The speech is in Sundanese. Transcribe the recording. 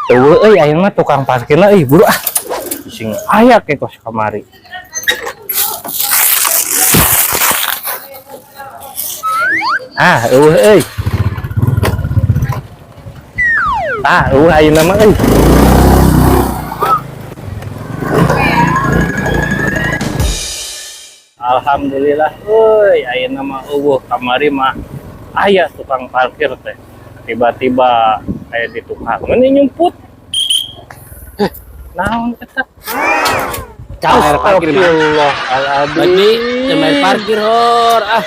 Eueuh euy, ayeuna mah tukang parkirna euy, buru ah. Sing aya ke kos kamari. Ah, eueuh euy. Ah, eueuh ayeuna mah euy. Alhamdulillah euy, ayeuna mah eueuh, kamari mah aya tukang parkir teh. Tiba-tiba aya di tukang ini nyumput. Eh, naon eta? Bayar parkir mah. Astagfirullahaladzim. Berarti teu main parkir hor ah.